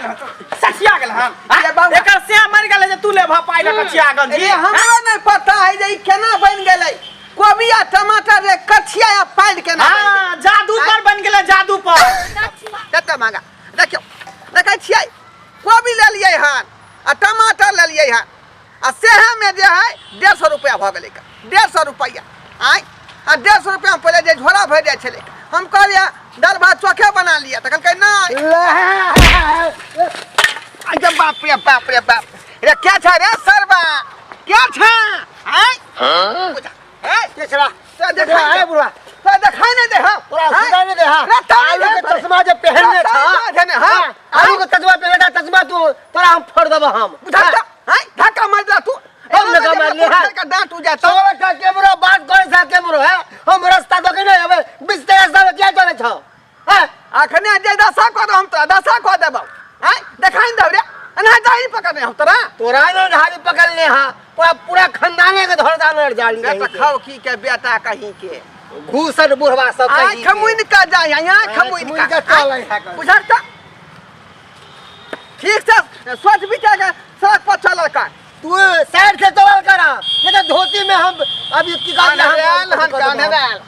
गेल हन सठिया गेल हन। ये बाबा। एकर से मर गेल जे तू लेबह पाइ लऽ कचिया गंजी। अरे हमरो नहीं पता है जे ई केना बन गेलै कोबी आ टमाटर रे कचिया आ पाइल केना बनि गेलै। हाँ, जादू पर बन गेलै जादू पर। कते महंगा देखियौ, देखै छियै कोबी लेलियै हन आ टमाटर लेलियै हन आ सेहेमे जे है 150 रुपैआ भऽ गेलै, 150 रुपैआ। आँय, आ 150 रुपैआमे पहिले जे झोरा भरि जाइ छलै, हम कहलियै दालि भात चोखे बना लिअ तऽ कहलकै नहि। अरे बाप रे बाप रे बाप रे, क्या छै रे सरबा, क्या छै? आँय के छला तो देखा है बुढ़वा, तो देखाई नहीं दे। हाँ, तोरा सुनाई नहीं दे। हाँ, रे तो आलू के चश्मा जे पहनने छ, हां, आलू के चश्मा पहनने चश्मा तू तोरा हम फोड़ देबो हम। बुझा हां, धक्का मार दिला तू। हम धक्का मारली, हाँ। का डांट उजा तो तोरा का के बुढ़वा बात करे सा के बुढ़वा है, हम रास्ता तो के नहीं हवे बीच रास्ता में क्या चले छ? हां, अखने जे दशा कऽ दो, हम तोरा दशा कऽ देबौ। हां, देखाई नहीं दे रे, ना जाई पकड़ने हम तोरा। तोरा ने झाड़ी पकड़ने। हां, पूरा पूरा खानदाने के धर दान जाली। बेटा खाओ की के बेटा कहीं के घूसन बुढ़वा सब आय कहीं के। खमुइन का जाय यहाँ खमुइन खमुइन का का चलै है कहीं। बुझल त ठीक से सोच विचार के सड़क पर चलल कर। तू साइड से चलल करा, नहीं तो धोती में हम अभी की गाड़ी हन हन कान हन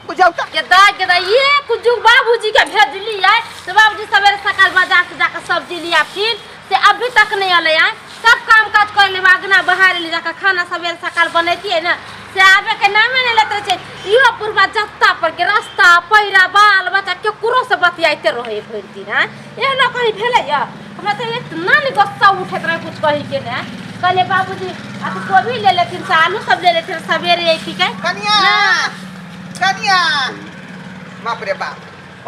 बुझाउ त केदा केदा ये कुछ बाबूजी के भेजली है तो बाबूजी सवेरे सकाल बाजार से जाकर सब्जी लिया, फिर से अभी तक नहीं अले है। सब काम काज कर ले, अगना बहार ले जाकर खाना सवेरे सकाल बनैती है ना, से आबे के नामे नहीं लेते रहे छै। इहो बुढ़वा जत्ता पर के रास्ता पैरा बाल बच्चा केकरो से बतियाइते रहे भरि दिन। हाँ, एहनो कहीं भेलै या? हमरा तऽ इतना ने गुस्सा उठैत रहे कुछ कही के ने। कहलियै बाबूजी आ तऽ कोबी ले लेथिन से आलू सब ले लेथिन, सवेरे अयती के। कनिया, कनिया, बाप रे बाप,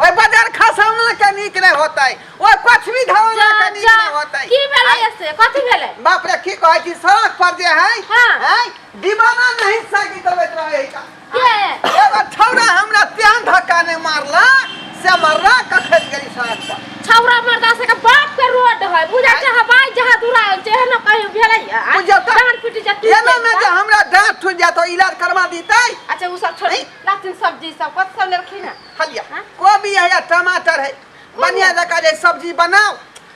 ओए बाजार खसौना के नीक नहीं होतै, ओए कुछ भी धौना के नीक नहीं होतै। की भेलै से, कथी भेलै? बाप रे, की कहै छी, सड़क पर जे है हाँ। है दीवाना नहीं साइकिल चलबैत रहे है का। के? एगो छौड़ा हमरा तेहन धक्का नहीं मारला से मरला कखन गेली सड़क पर। छौड़ा मर्दा से के बाप के रोड है बुझा छै, हवाई जहाज उड़ायल छै, एहनो कहीं भेलै? बुझियौ तऽ। डांड पिटी जा टूटि एना में जे जेतै। हमरा डाँट टूटि जायत तऽ इलाज करवा दितै। अच्छा उ सब छोड़, नहीं। लाथिन सब्जी सब कथी सब लेलखिन हँ? हलिया हाँ? कोबी है या टमाटर है, बढ़िया जकाँ जे सब्जी बनाओ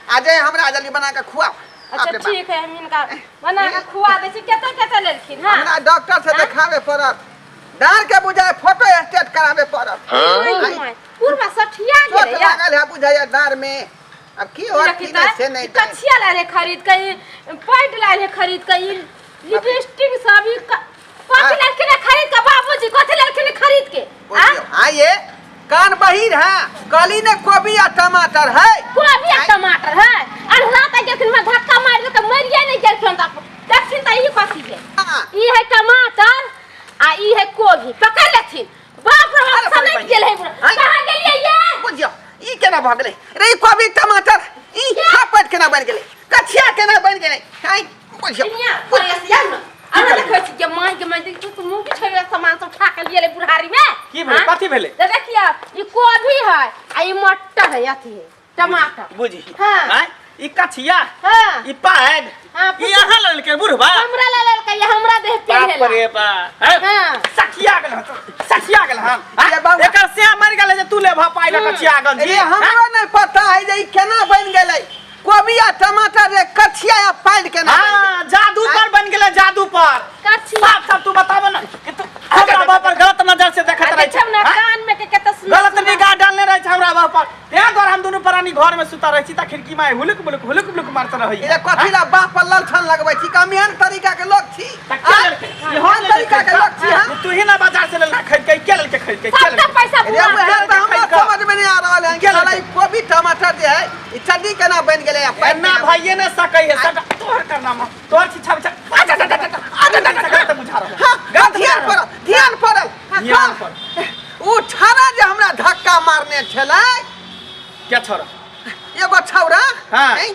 आ जे हमरा जल्दी बना के खुआओ। अच्छा बाप रे बाप। ठीक है, हम इनका बना के खुआ दै छी। कते कते लेलखिन हँ? हमरा डॉक्टर से हाँ? देखावे पड़त, डाँड़ के बुझाए फोटो स्टेट करावे पड़त। पूर्वा सठिया चोट गेलै या? लागल है बुझाइए डाँड़ में, अब की होत की नहीं से नहीं जाने। कछिया लाले खरीद के, ई पैंट लाले खरीद के, ई लिपस्टिक सब, ई कथी हाँ। लेलखिन हँ खरीद के बाबूजी? कथी लेलखिन हँ खरीद के? आ? बुझियौ, हाँ, ये कान बहिर है, कहली ने कोबी आ टमाटर है। कोबी आ टमाटर है, अन्हरा तऽ गेलखिन में धक्का मारि देलकै, मरिए नहि गेलखिन तऽ देखथिन तऽ ई कथी है। हाँ। ई है टमाटर आ ई है कोबी, पकड़ लेथिन। बाप रे बाप, अरे सनकि बड़ी गेल है बुढ़ा। आँय। कहाँ गेलियै ये? बुझियौ ई केना भऽ गेलै रे, ई कोबी टमाटर ई थापट केना बनि गेलै, कछिया केना बनि गेलै? आँय बुझियौ। दुनिया पर या न अरे देखै छी के माय के माय, देख तू मुंह के छोड़ि सामान सब उठा के लिए ले बुढ़ारी में। की भेलै? हाँ? कथी भेलै? तऽ देखियौ ई कोबी है आ ई मटर है, अथी है टमाटर। बुझी। हाँ। आँय, ई कछिया? हाँ। ई पैड? हाँ, ई अहाँ लेलकै बुढ़बा? हमरा ले लेलकै, ये हमरा देह बाप पिन्हेला। रे बाप, हैं? हाँ। सठिया गेल हन, सठिया गेल हन। ये बाबा। एकर से मर गेलै जे तू लेबह पाइ लऽ कचिया गंजी। अरे हमरो नहीं पता है जे ई केना बनि गेलै कोबी आ टमाटर रे कछिया आ पाइल केना बनि गेलै। हाँ, जादू पर बन गेलै जादू पर। कछिया। साफ साफ तू बताब ना कि तू हमरा बाप पर गलत नजर से देखत आ रहै देखब छै। ने हाँ? कान में के कते सुंदर गलत सुंदर। निगाह डालने रहै छै हमरा बाप पर, तें दुआरे हम दुनू प्राणी घर में सुता रहै छी त खिड़की में हुलुक बुलुक हुलुक बुलुक मारत रहै। ई कथी ला बाप पर ललछन लगबै छी? कम एहन तरीका के लोक छी? त के लेलकै? आँय? ई हम एहन तरीका के लोक छी हम? तू ही ना बाजार से लेलका खरीद के, के लेलकै खरीद के, के सबटा लेलकै? पैसा अरे बुरा वएह तऽ हमरा खरीद कऽ। समझ में नहीं आ रहल है कि के साला लेलकै? ई कोबी टमाटर जे है ई चड्डी केना बनि गेलै आ पैंट एना केना बनि भाइये ने सकै है सबटा तोहर करनामा, तोहर छिछा बिछा। अच्छा अच्छा अच्छा अच्छा अच्छा अच्छा गलत बुझा रहल। हाँ, गलत ध्यान बुझा रहल। पड़ल, ध्यान पड़ल। ध्यान हाँ, पड़ल। ओ छाड़ा जे हमरा धक्का मारने छलै। क्या छोड़ा? एगो छौड़ा। हाँ। नहीं,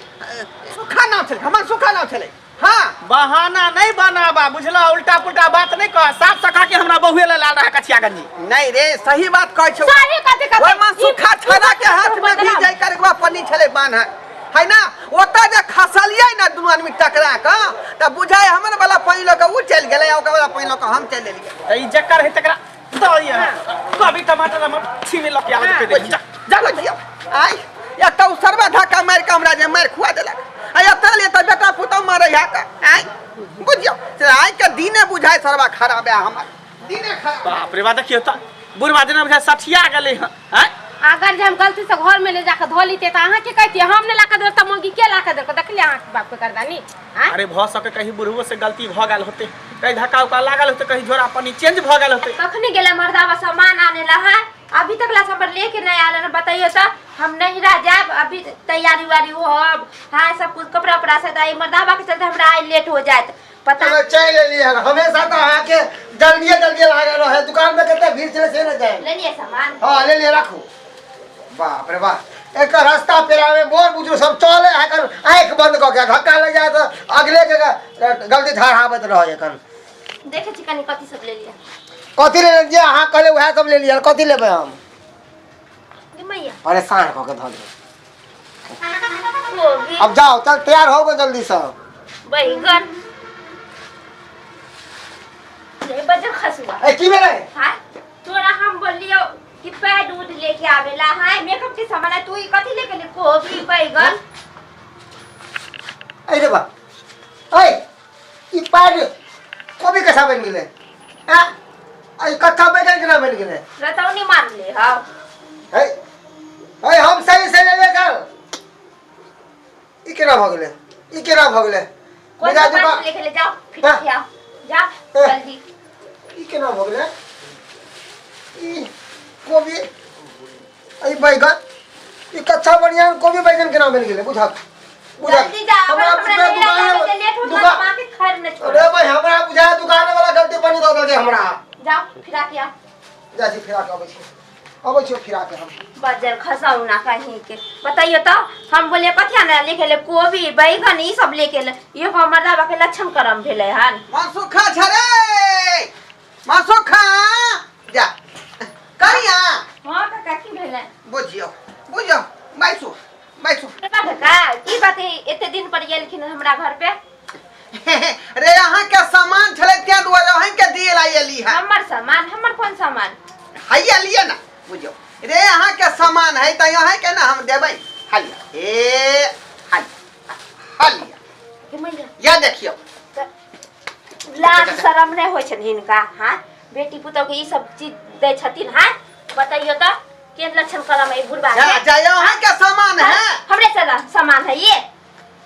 सुखा नाम छलै, हमर सुखा नाम छलै। हाँ। बहाना नहीं बनाबा बुझला, उल्टा पुल्टा बात नहीं कह, साफ सखा के हमरा बहुए ले लाल रहा कचिया गंजी। नहीं रे, सही बात कहै छौ। सही कथी कथी? ओहिमे सुखा छड़ा के हाथ में भी जाय कर एकबा पन्नी छलै बान्ह है ना, ओतऽ जे खसलियै ना दुनू आदमी टकरा कऽ तऽ बुझाय हमर वाला पानि लऽ कऽ उ चलि गेलै आ ओकर वाला पानि लऽ कऽ हम चलि एलियै। तऽ ई जकर है तकरा दऽ दिअ, कभी टमाटर हमर छीने लऽ के आबै के जा जा। बुझियौ, आइ एक तऽ उ सरबा धक्का मारि कऽ हमरा जे मारि खुआ सरवा खराब है हमर दिने खराब। बाप रे बा, देखियो त बुढ़वा जेना बुझाय सठिया गेलै हँ आँय? अगर जे हम गलती से घर में ले जाकर धो लीते तो अहाँ के कहतिए हम नहीं लाके देब त मौगी के लाके देब? देखलिए अहाँ के बाप के करदानी आँय? अरे भऽ सके कहीं बुढ़वो से गलती भऽ गेल होते, कहीं धक्का उक्का लागल होते, कहीं झोरा पन्नी चेंज भऽ गेल होते। कखनी गेलै मर्दावा सामान आने ला है, अभी तक ला हमर लेके नहीं आयल हन। बताइयो तो हम नहिरा जाब, अभी तैयारी उयारी हो अब हाँ सब कुछ कपड़ा उपड़ा से त ई मर्दावा के चलते हमरा आइ लेट हो जायत पता। चलो चल लेलिए हन। हमेशा तो अहाँके जल्दिए जल्दिए लागल रहे, दुकान में कते भीड़ छलै से ने जाए। लेलिए सामान? हाँ ले लिए, राखू। बाप रे बाप, एक रास्ता पेरा में बोर बुजुर्ग सब चले है, एकर आँखि बंद कऽ के धक्का लग जाए तऽ अगले के गलती ठहराबैत रहै। एकर देखे छी कनी कथी सब लेलिए। कथी ले जे अहाँ कहले उएह सब ले लिअ, कथी लेबै हम? गे मैया परेशान कऽ के धऽ देबै। कोबी। अब जाओ, चल तैयार हो गए जल्दी से। बैगन ले बजर खसुआ। ए की भेलै? हाँ तोरा हम बोलियो कि पैड उड लेके आवेला हाँ मेकअप के सामान है, तू ई कथी लेके ले कोबी बैगन? अरे बा, ऐ ई पैड कोबी कैसा बनि गेलै? आ ई कच्चा बैगन केना बनि गेलै? रतौनी मार ले हाँ। है है, हम सही से लेले चल। ई केना भऽ गेलै? ई केना भऽ गेलै? कोई बुझा दुकान दुकान से लेके ले जाओ फिर हाँ। के आओ जाओ हाँ। जल्दी। ई केना भऽ गेलै? ई कोबी ई बैगन ई कच्चा बढ़िया कोबी बैगन केना बनि गेलै? बुझक बुझक। जल्दी जा। हमरा हमरा बुझाय नहिरा दुकान जावे के लेट हो दुकान मां के खैर न छोड़। अरे भाई हमरा बुझाय दुकान वाला गलती बनी दऽ देलकै हमरा। जाओ फिरा के आओ। जाइ छी फिरा के अबै छी, अबै छी फिरा के हम। बजर खसाऊ ना कहीं के। बताइयो तो हम बोले कथी आने लेके ले कोबी बैगन ई सब लेके ले, ये हमर दाबा के लक्षण करम भेलै हन। मनसुखा छरे मनसुखा जा करिया। हां काका की भेलै? बुझियो बुझियो, बैसू बैसू। काका की बात है एते दिन पर गेलखिन हमरा घर पे? रे अहाँ के सामान छलै तें दुआरे अहीं के दिए ला एली है। हमर सामान? हमर कोन सामान? हैया लिए ना बुझियो रे, अहाँ के सामान है त अहीं के ना हम देबै। हलिया ए हलिया हलिया। हे मैया या देखियो। लाज शरम नहीं होइ छनि हिनका? हाँ बेटी पुतोह के ई सब चीज दै छथिन? हाँ बताइयो तो केहन लक्षण करम है बुढ़बा जा के? जा अहाँ के सामान है। हमरे चला सामान है ये।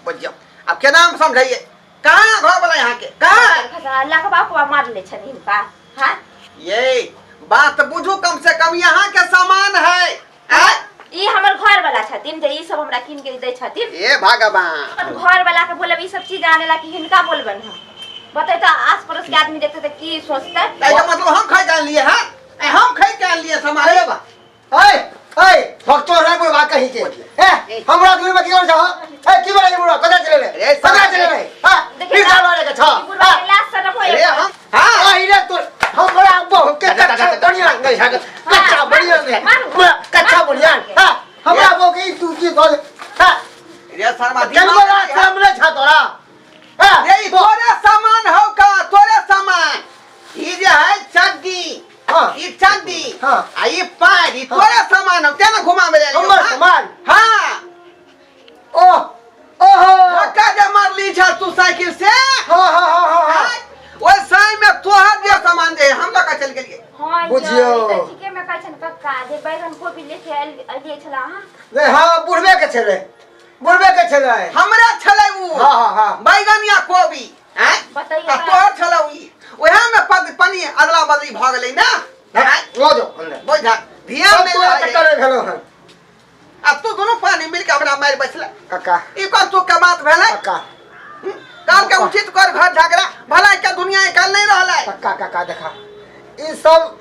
बुझियो अब केना हम समझाइए, कहाँ घर वाला यहाँ के कहाँ? अल्लाह के बाप मार ले छनि हिनका। हाँ ये बात बुझू, कम से कम यहाँ के सामान है। आय? ई हमर घर वाला छथिन जे ई सब हमरा कीन के दै छथिन। हे भगवान। अपन घर वाला के बोलब ई सब चीज आने ला कि हिनका बोलबन हम? बते तो आस पड़ोस के आदमी देखते तो की सोचते? एकर मतलब हम खरीद के आनलिए हैं? ए, हम खरीद के आनलिए सामान। अरे बा ऐ ऐ भक्तो रे बुढ़वा कहीं के ए हमरा दूर में की कर जाओ? ए की बोले बुढ़वा कदा चले रे? अरे कदा चले रे? हां देखिए फिर जालो रे के छ। ई बुढ़वा के लाज शरम होय। अरे हम हां आई रे तो हमरा बहु के कच्चा बढ़िया नहीं है, कच्चा बढ़िया नहीं है, मारू। कच्चा बढ़िया। हां हमरा बहु के ई तू की बोल? हां रे शर्मा चल बोला सामने छा तोरा। हां रे ई तोरे सामान हौ का? तोरे सामान ई जे है चड्डी। हाँ। ई चड्डी। हाँ। आ ई पैर ई तोरे सामान हौ तें ना घुमावे ले एलियौ, हमर हाँ? सामान? हाँ। ओह ओहो धक्का जे मारली छ तू साइकिल से। हाँ हाँ हाँ हाँ हाँ। आय, ओहि समय में तोहर जे सामान जे हम लऽ कऽ चलि गेलियै। हाँ बुझियौ। ई तऽ ठीके में कहै छनि कक्का जे बैगन कोबी लेके एलियै छला अहाँ। रे हाँ बुढ़बे के छलै, बुढ़बे के छलै। हमरे छलै उ। हाँ हाँ हाँ। बैगन या कोबी आँय? बताइए आ तोहर छलै ई, ओएह में पद पनी अदला बदली भऽ गेलै ना। आँय? लऽ जाओ अंदर। बुझ ध्यान सब नहि तोरा रहै। चक्कर में भेलौ हन। आ तू दुनू पानी मिल के हमरा मारि बैसले। काका ई कोन तू के बात भेलै? काका काल के उचित कर घर झगड़ा भला के दुनिया एकल नहीं रहलै। काका काका देखा ई सब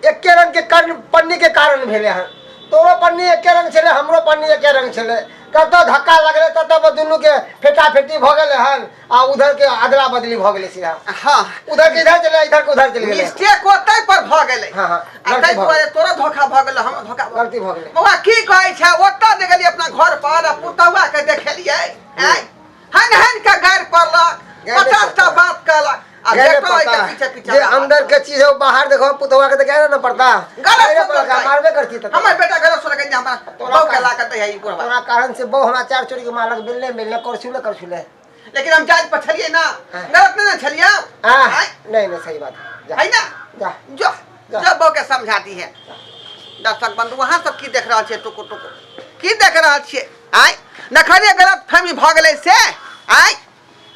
एके रंग के कर्ण पन्नी के कारण भेले हन। तोरो पन्नी एके रंग छलै, हमरो पन्नी एके रंग छलै। कतौ धक्का लगलै ततऽ पर दुनू के फेटा फेटी भऽ गेलै हन आ उधर के अदला बदली भऽ गेलै सीधा। हाँ उधर के इधर चले, इधर के उधर चलि गेलै। मिस्टेक ओतै पर भऽ गेलै। हाँ, हाँ, आ गलती ताहि भऽ दुआरे तोरो धोखा भऽ गेलै, हमरो धोखा भऽ गलती भऽ गेलै। बौआ की कहै छै, ओतऽ जे गेलियै अपना घर पर आ पुतहुआ के देखेलियै, आँय हन हन के गारि पड़लक, गारि 50 टा बात कहलक आ गारि बेटो पड़ता एहिके पीछे पीछे जे लागल। अंदर के चीज है वो बाहर देखो, पुतहुआ के तो गारि न पड़ता। गलत गारि सुनलकै। पड़ता, मारबे करती त हमर बेटा गलत सुनलकै जे हमरा तोरा बहू के ला के दै है ई बुढ़वा। तोरा कारण से बहु हमरा चार चोरी के मारलक, मिलने मिलने करछुले करछुले। लेकिन हम जायज पर छलियै ना। हाँ। गलत नहीं ना छलियै। हाँ। आँय? नहीं नहीं, सही बात है, जा। है ना? जा। जो। जा। जो बहू के समझा दी है। दर्शक बंधु, अहाँ सब की देख रहल छियै? टुकु टुकु की देख रहल छियै? आँय, नखरे गलत फहमी भऽ गेलै से। आँय,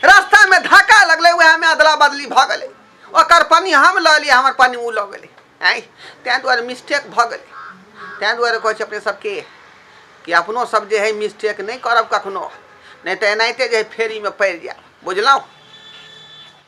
रास्तामे धक्का लगलै, उएहमे अदला बदली भऽ गेलै। ओकर पानि हम लऽ लियै, हमर पानि ओ लऽ गेलै। आँय, ताहि दुआरे मिस्टेक भऽ गेलै। ताहि दुआरे कहै छी अपने सबके कि अपनो सब जे है मिस्टेक नहि करब कखनो, नहि तऽ एनाहिते जे है फेरीमे पड़ि जायब, बुझलहुँ?